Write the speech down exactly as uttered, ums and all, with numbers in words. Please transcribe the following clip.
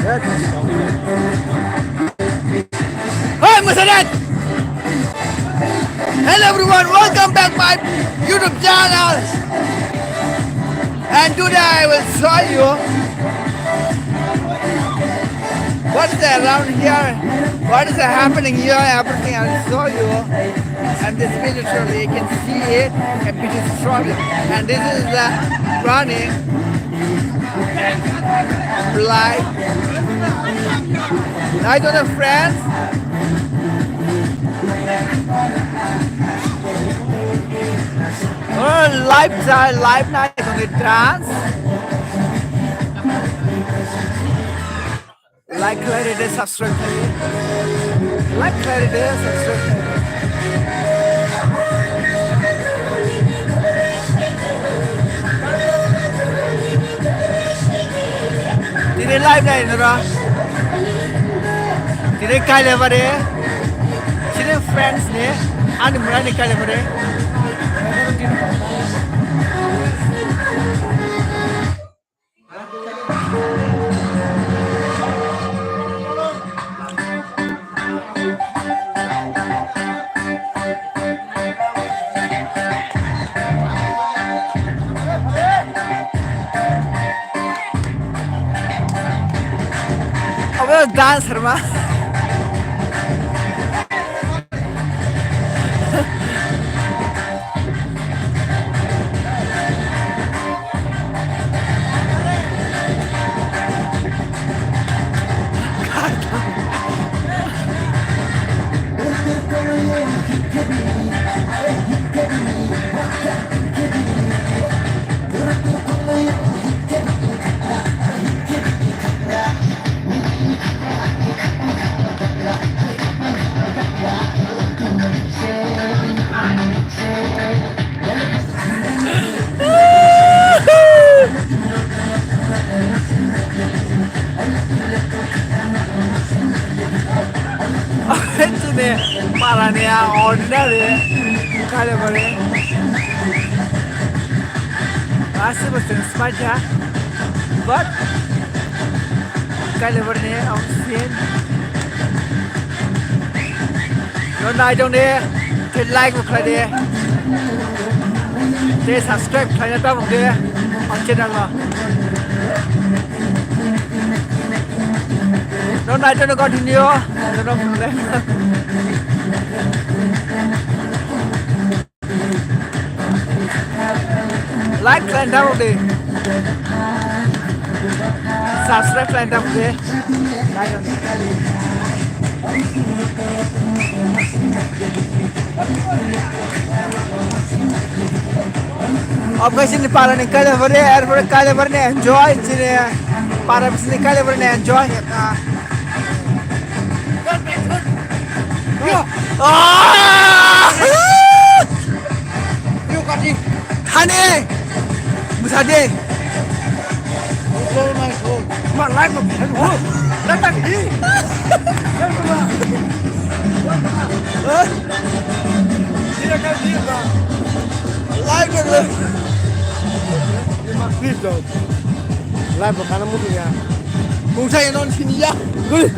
Hey, Masarat! Hello everyone, welcome back my YouTube channel. And today I will show you what's the around here, what is the happening here, everything I will show you. And this video shortly you can see it, a bit is short. And this is the running fly. Hi to the friends. Oh, live cha, live night on the trance. Like khlai rede, subscribe khlai rede. Like khlai rede, subscribe khlai rede. Tini live nai nora. Tini kaile bare. Tini friends ni. Ani mura ni kaile bare. Abo dance rwma. Chini parani a ordinary kale bore. Aswk bo chwng swbaikha, but kailaibari ni ang sin. No naitong de, khe like bo khlai de, tei subscribe khlaina tabuk de ang channel no. No naitong de continue, no problem. Like khlaina tabuk de. Subscribe khlaina tabuk de. Oke, sini para ni kale bore, er bore kale bore ni enjoy, sini para sini kale bore ni enjoy. Ah! Thani! Musa de! Ma, live bo, live bo. Live bo. Live bo. Please don't. Live bo kana mutu ya. Kung sa yanon sini ya. Ui.